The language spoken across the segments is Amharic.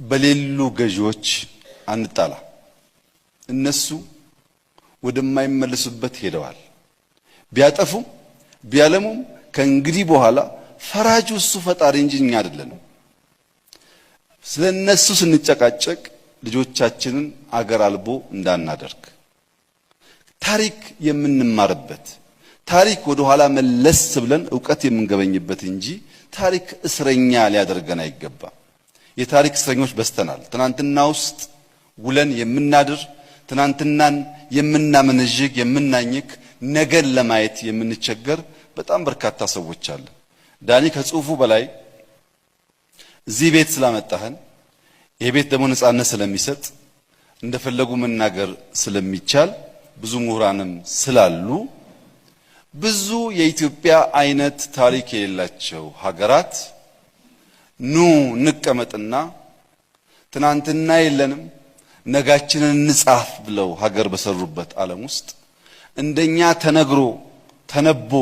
በሌሉ ገዢዎች አንጣላ። እነሱ ወደማይመለሱበት ሄደዋል። ቢያጠፉም ቢያለሙም ከእንግዲህ በኋላ ፈራጁ እሱ ፈጣሪ እንጂ እኛ አይደለንም። ስለ እነሱ ስንጨቃጨቅ ልጆቻችንን አገር አልቦ እንዳናደርግ፣ ታሪክ የምንማርበት፣ ታሪክ ወደ ኋላ መለስ ብለን እውቀት የምንገበኝበት እንጂ ታሪክ እስረኛ ሊያደርገን አይገባም። የታሪክ እስረኞች በዝተናል። ትናንትና ውስጥ ውለን የምናድር፣ ትናንትናን የምናመነዥግ፣ የምናኝክ፣ ነገን ለማየት የምንቸገር በጣም በርካታ ሰዎች አለን። ዳኒ፣ ከጽሁፉ በላይ እዚህ ቤት ስላመጣህን፣ ይሄ ቤት ደግሞ ነጻነት ስለሚሰጥ፣ እንደፈለጉ መናገር ስለሚቻል፣ ብዙ ምሁራንም ስላሉ፣ ብዙ የኢትዮጵያ አይነት ታሪክ የሌላቸው ሀገራት ኑ እንቀመጥና ትናንትና የለንም ነጋችንን እንጻፍ ብለው ሀገር በሰሩበት ዓለም ውስጥ እንደኛ ተነግሮ ተነቦ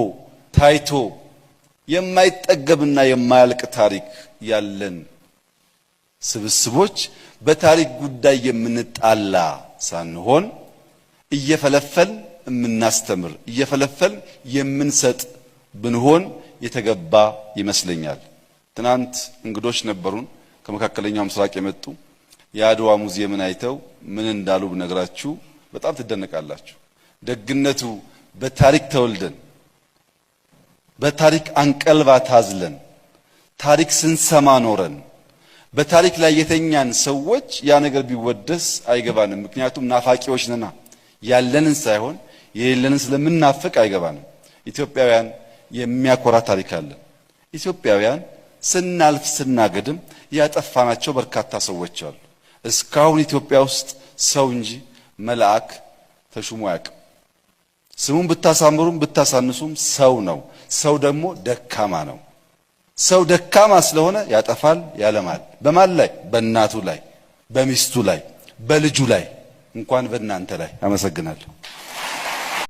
ታይቶ የማይጠገብና የማያልቅ ታሪክ ያለን ስብስቦች በታሪክ ጉዳይ የምንጣላ ሳንሆን እየፈለፈል የምናስተምር፣ እየፈለፈል የምንሰጥ ብንሆን የተገባ ይመስለኛል። ትናንት እንግዶች ነበሩን ከመካከለኛው ምስራቅ የመጡ። የአድዋ ሙዚየምን አይተው ምን እንዳሉ ብነግራችሁ በጣም ትደነቃላችሁ። ደግነቱ በታሪክ ተወልደን፣ በታሪክ አንቀልባ ታዝለን፣ ታሪክ ስንሰማ ኖረን፣ በታሪክ ላይ የተኛን ሰዎች ያ ነገር ቢወደስ አይገባንም። ምክንያቱም ናፋቂዎች ነና፣ ያለንን ሳይሆን የሌለንን ስለምናፍቅ አይገባንም። ኢትዮጵያውያን የሚያኮራ ታሪክ አለን። ኢትዮጵያውያን ስናልፍ ስናገድም ያጠፋናቸው በርካታ ሰዎች አሉ። እስካሁን ኢትዮጵያ ውስጥ ሰው እንጂ መልአክ ተሹሞ አያውቅም። ስሙን ብታሳምሩም ብታሳንሱም ሰው ነው። ሰው ደግሞ ደካማ ነው። ሰው ደካማ ስለሆነ ያጠፋል፣ ያለማል። በማን ላይ? በእናቱ ላይ፣ በሚስቱ ላይ፣ በልጁ ላይ፣ እንኳን በእናንተ ላይ። አመሰግናለሁ።